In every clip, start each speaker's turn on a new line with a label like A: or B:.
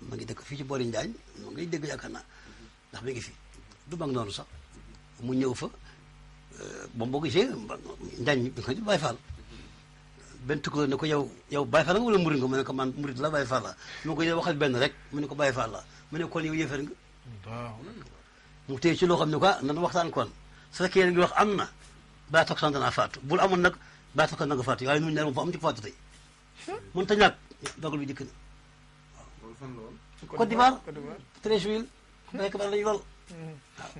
A: ma ngi dëkk fii ci boori Njaañ moo ngay dégg yaakaar naa ndax mi ngi fi du mag noonu sax mu ñëw fa moom boo gisee Njaañ bi ko Baye Fall benn tukulóor ne ko yow Baye Fall nga wala murid nga mu ne ko man murid la Baye Fall la mu ko yow waxal benn rek mu ne ko Baye Fall la mu ne kon yow yéefar nga mu téye ci loo xam ne quoi nan waxtaan kon su fekkee yéen ngi wax am na baa toog sant naa faatu bul amoon nag baa toog na nga faatu waaye ñun ñaar moom fa am ci faatu tey mën ta ñàkk dogal bi dikk na waaw Côte d'Ivoire Treichville béykat ba lañu lool waaw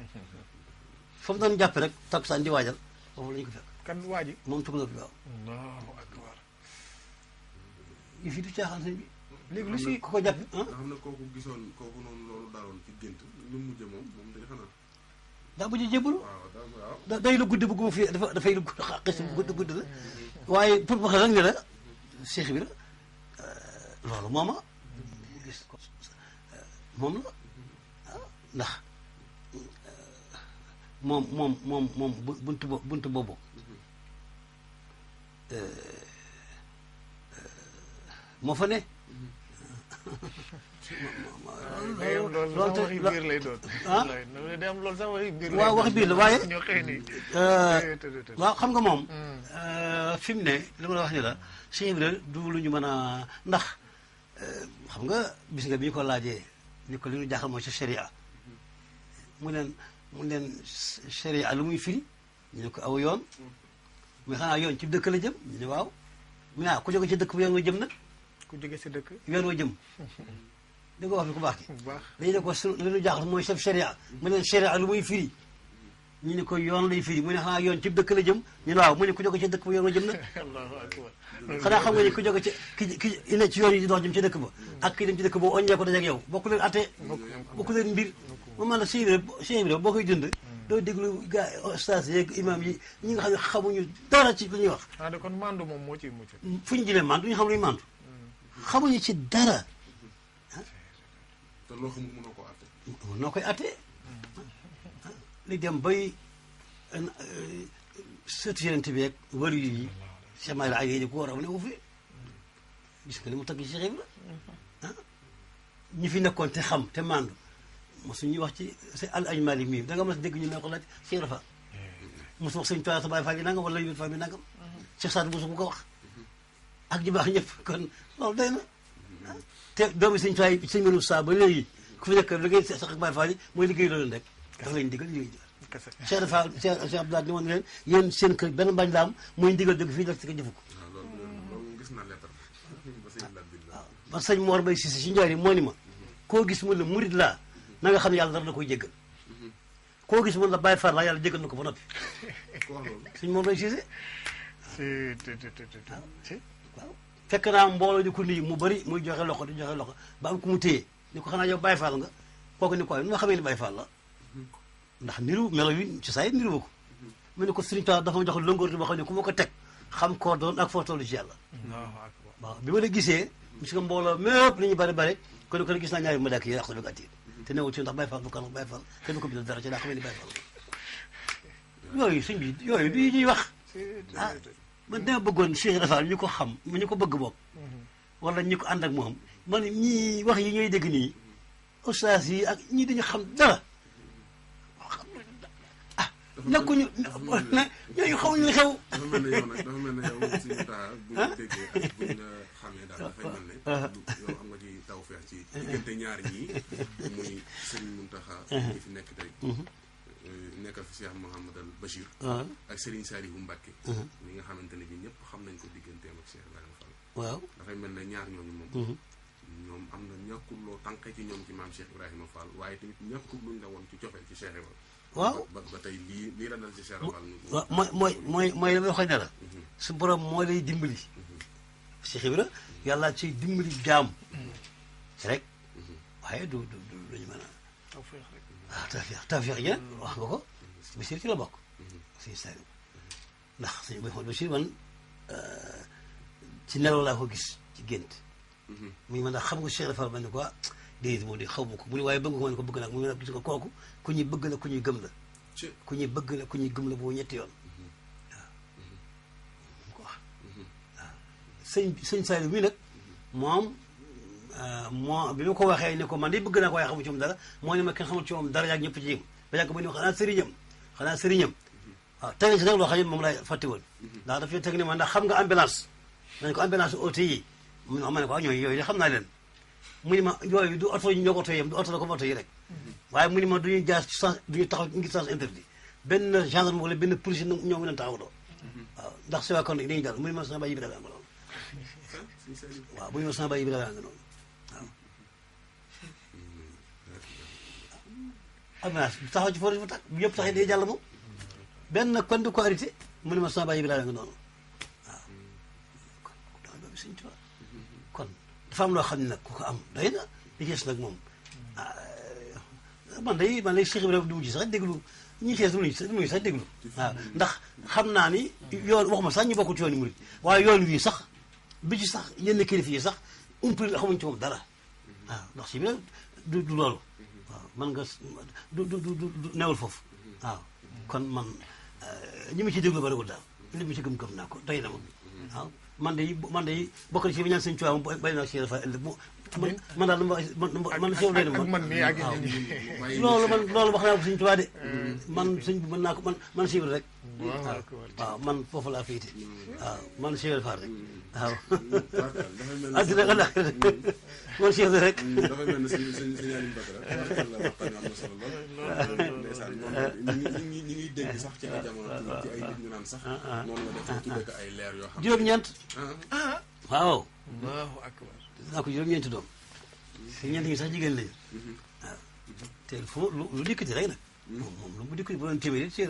A: fa mu doon jàpp rek takkusaan di waajal foofu la ñu ko fekk
B: kan waaji
A: moom tukulóor bi waaw
B: Allahu akbar
A: yi fii du caaxaan sëñ bi
B: léegi lu si
A: ku ko jàpp
C: nga xam ne kooku gisoon kooku noonu loolu daaloon ci gént lu mujj moom day xanaa
A: daa mujj jébbalu
C: waaw
A: day lu gudd bu mu fi dafay lu gudd xis bu gudd la waaye pour wax rek ne la Cheikh bi la loolu mooma gis ko moom la ndax moom buntu boobu moo fa ne
B: loolu sax waxi biir lay doon
A: ah
B: day am loolu sax waxi biir
A: waaw waxi biir la waaye
B: ñoo xëy nii
A: waaw xam nga moom fi mu ne li ma la wax ni la Cheikh bi la du lu ñu mën a ndax xam nga bis nga bi ñu ko laajee ni ko li ñu jaaxal mooy ci sharia mu leen sharia lu muy firi ñu ne ko aw yoon mais xanaa yoon ci dëkk la jëm ñu ne waaw mu ne ku jóge ci dëkk bu yoon wa jëm nag
B: ku jóge si dëkk
A: yoon wa jëm di nga wax ni ku baax ki
B: bu baax
A: dañu ne ko su li ñu jaaxal mooy chef sharia mu leen sharia lu muy firi ñu ne ko yoon lay firi mu ne xanaa yoon ci dëkk la jëm ñu ne waaw mu ne ku jóge ci dëkk bu yoon wa jëm nag
B: Allahu akbar
A: xanaa xam nga ni ku jóge ci ki ne ci yoon yi di dox jëm ci dëkk ba ak ki dem ci dëkk ba oññee ko dajeeg yow bokku leen atte bokku leen mbir moom man la Cheikh bi boo koy dund doo déglu gars ustaas yeeg imam yi ñi nga xam ne xamuñu dara ci lu ñuy wax
B: de kon mandu moom moo ciy mucc
A: fu ñu jëlee mandu ñu xam luy mandu xamuñu ci dara
C: te loo xamul mënoo ko atte
A: noo koy atte li dem bay sëtu yenente bi yeeg wëlu yi Cheikh Mayra ay yéji ko war a ne wu fi gis nga li mu tagg ci Cheikh Ibra ñi fi nekkoon te xam te mandu mosu ñuy wax ci al aj mali mii da nga mos dégg ñu ne ko laaj Cheikh Rafa mosu wax sëñ Tuubaa sa Baay Faal bi nangam wala yu fa bi nangam Cheikh Saad mosu ko wax ak ji baax ñëpp kon loolu day na te doomi sëñ Tuubaa yi sëñ Manu Saa ba léegi ku fi nekk liggéey sax ak Baay Faal yi mooy liggéey loolu rek dafa leen digal liggéey
B: kese
A: Cheikh Rafa Cheikh Abdoulaye ni woon leen yéen seen kër benn bañ la am mooy ndigal dëgg fii def ci ko jëfu ko
C: waaw loolu gis naa lettre ba sëñ Lat bind
A: waaw parce que sëñ Mor Bay Cissé si njaari moo ni ma koo gis mun la murid laa na nga xam ne yàlla dara da koy jéggal koo gis mun la Baay Faal laa yàlla jéggal na ko ba noppi
C: ko wax loolu
A: sëñ Mor Bay Cissé
B: si
A: waaw fekk naa mbooloo di ko nuyu mu bëri muy joxe loxo di joxe loxo ba am ku mu téye ni ko xanaa yow Baay Faal nga kooku ni ko nu ma xamee ni Baay Faal la ndax niru melo yi ci saa yi niru ba ko mu ne ko Sëriñ Tuubaa dafa ma jox lëngóor boo xam ne ku ma ko teg xam koo doon ak foo toll ci yàlla
B: Allahu akbar
A: waaw bi ma la gisee parce que mbooloo mépp li ñu bëri bëri kon kon gis naa ñaari ma dakk yi yàqu gàtt yi te newul ci ndax Baay Faal bu kan Baay Faal kenn du ko bindal dara ci daa xamee ni Baay Faal yooyu suñ bi yooyu du ñuy wax ah man dama bëggoon Cheikh Rafaal ñu ko xam ñu ko bëgg bopp wala ñi ko ànd ak moom man ñii wax yi ñooy dégg nii ustaas yi ak ñii dañu xam dara ah nekkuñu ñooñu xamuñu li xew
C: dafa mel ne yow nag dafa mel ne yow suñu taa bu ñu déggee ak bu ñu la xamee daal dafay mel ne yow am nga ci tawfeex ci diggante ñaar ñii muy Serigne Mountakha ñi fi nekk tey nekkal fi Cheikh Mouhamadal Bachir ak Serigne Saliou Mbacké mi nga xamante ne bi ñëpp xam nañ ko digganteem ak Cheikh Ibrahima Fall
A: waaw
C: dafay mel ne ñaar ñooñu moom ñoom am na ñàkkul loo tànqee ci ñoom ci maam Cheikh Ibrahima Fall waaye tamit ñàkkul luñ la woon ci cofeel ci Cheikh Ibrahima
A: waaw
C: ba tey lii la dal ci Cheikh Fall
A: waaw mooy la may waxee ne la su borom moo lay dimbali Cheikh Ibra yàlla ciy dimbali jaam rek waaye du ñu mën a
B: tawfeex rek
A: ah tawfeex ji nag wax nga ko Bachir ci la bokk suñu Saliou ndax suñu Bachir man ci nelaw laa ko gis ci gént muy man ndax xam nga Cheikh Fall man ne ko déedéet moom de xaw ma ko mu ne waaye bëgg nga ko ne ko bëgg naa mu ne nag gis nga kooku ku ñuy bëgg la ku ñuy gëm la ku ñuy bëgg la ku ñuy gëm la boo ñetti yoon waaw mu ko wax waaw sëñ Saliou mi nag moom moo bi ma ko waxee ne ko man de bëgg naa ko waaye xamu ci moom dara moo ne ma kenn xamul ci moom dara yaag ñëpp ci yëm ba yàgg ba ni xanaa sëriñam waaw teg ci nag loo xam ne moom laay fàtte woon ndax dafay teg ne ma ndax xam nga ambulance dañ ko ambulance oto yi mu ne ma ne ko ñooyu yooyu de xam naa leen mu ni ma yooyu du oto yi ñoo ko oto yem du oto la comme oto yi rek waaye mu ni ma duñuy jaar ci sens duñuy taxaw ngi sens interdit benn gendarme wala benn police ñoo ngi leen taxawloo waaw ndax si waa kon dañuy dal mu ni ma sama bàyyi bi nga noonu waaw mu ni ma sama bàyyi bi nga noonu waaw ambulance taxaw ci forage bu tàkk bu yëpp taxee day jàll moom benn kon du ko arrêté mu ni ma sama bàyyi bi nga noonu waaw kon dama boobu Sëñ Tuubaa kon dafa am loo xam ne nag ku ko am doy na li gis nag moom man day Cheikh Ibrahima du mujj sax déglu ñi xees du mujj sax déglu waaw ndax xam naa ni yoon waxuma sax ñu bokk ci yoon yi murid waaye yoon wii sax bi ci sax yenn kilifa yi sax umpli xamuñ ci moom dara waaw ndax si biir du loolu waaw man nga du newul foofu waaw kon man ñi ma ci déglu bariwul daal li ma ci gëm naa ko doy na ma waaw man de bokk na ci bi ñaan Sëñ Tuubaa moom bay naa si dafa ëllëg man daal man si yow doy na ma
B: man mii ak
A: loolu wax naa ko Sëñ Tuubaa de man sëñ bi mën naa ko man siiwal rek waaw man foofu laa féete waaw man siiwal faar rek waaw addina ala man siiwal rek
C: dafay mel ne sëñ Aliou Badara la waxtaan am na solo lool ndeysaan ñi ngi dégg sax ci ay jamono ci ay nit ñu naan sax noonu nga def tudde ko ay leer yoo xam
A: juróom-ñeent waaw
B: Allahu akbar
A: dinaa ko juróom-ñeenti doom te ñeent ñi sax jigéen lañu waaw te fu lu dikkati rek nag moom lu mu dikkati bu doon téeméeri ci